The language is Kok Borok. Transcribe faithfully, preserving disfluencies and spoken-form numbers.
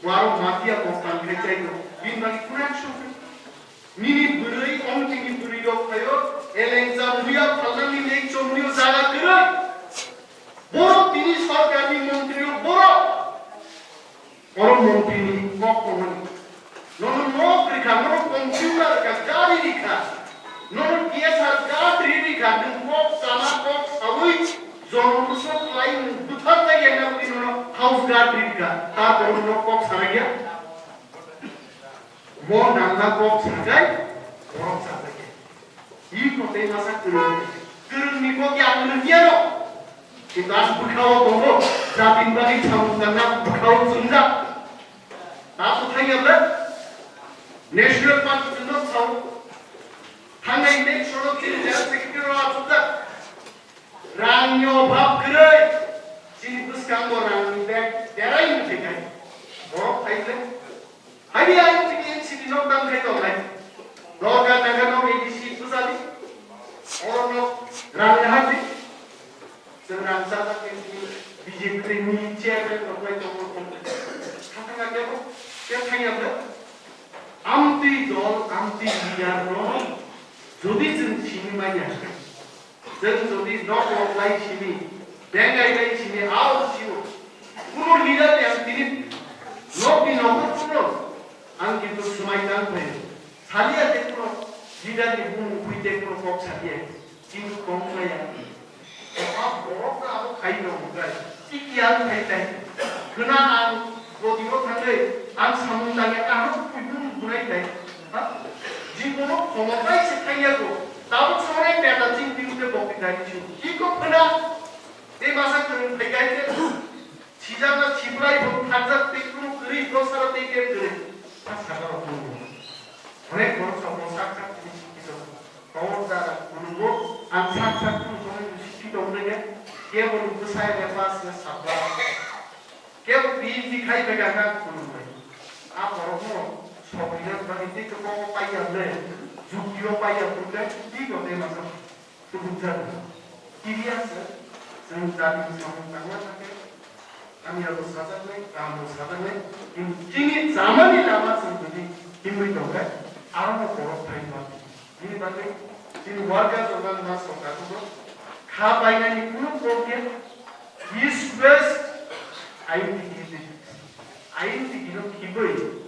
Warok mafia kok tang khai chai tong. Bini bagwi kurak sukhe. Nini bwrwi, omtini bwrwi rok phaio, elengcha muya phalnani lengcho muyo jaga kwrwi. Borok tini sorkarni montri rok borok. Oro montri ni kok tongmani. Nono nok rikha, nono computer rikha, gari rikha, nono T S R guard ri rikha, nwng kok sana kok sawi jono bwswk lai nwng bwthar jagya na uri nono house guard ri rikha, ta borok no kok sana gya. Mo nangma kok sakai, borok sajakya. Iko tei masa kwrwng. Kwrwngni kok ya ang nukya no. Kintu ang bwkhao tongo. Jatin bagwi samung tangna bwkhao chwngjak. Ta to thangya ble. National Party chwngno sao. Thangnai election o chini General Secretary rok achukjak. Rangni obhab kwrwi. Chini bwskango rangni bag berai wngkhe kai. Borok phai ble. Haini ang tini N C P nok dam khai tongnai. Dorkar naga nok A D C bwsadi. Oro nok rang nahardi. Chwng rang chajak khe tini B J P ni chairman rok bai tongo. Khathang khe bo khe thangya ble. Amtwi dol, amtwi leader no jodi chwng sini manya. Chwng jodi nok rok lai sini, bengai lai sini, ao sio. Kuno leader ni ang tini nok ni nokol kuno ang kintu swmai tang phai. Saliya de kuno leader ni bumung phui de kuno kok saliya. Kintu kong maya. Oha borok na abo khai rok bukai. Iki ang khai tai. Khna ang jodi o thangwi ang samung tangya kaham phui bumung bunai tai. Ha? Jibon o khomotai se thangya ko. Tabuk sonai neta chini twi hwnde bokti dai chu. Iko phwna tei masa kwrwng phai gai khe sijakna siplai bo tharjak tei kunu kwrwi dosara tei khe kwrwi. Sa sakha rok tongo. Onek borok rok bo sak sak tini sikhi tongo. Tongo jara kunugo ang sak sak tini tongo sikhi tongo nege. Kebo ni bwsai re pas ne sabla. Kebo P H D khai bai kha khulumbai. A borokno sogwina bagwi tei khe kok paiya le, jukti o paiya phunukhe tei bo tei masa tubukjak. Kiriya se chwng jati samung tangma thangkhe hamya bo sajaknai, kaham bo sajaknai, kintu chini chamani lama chwng jodi himwi tongkhe, aro no borok phai ma. Bini bagwi chini worker rok no ma sorkar rok kha painani kunu kok ya. East West ain tigi, ain tigi no khibwi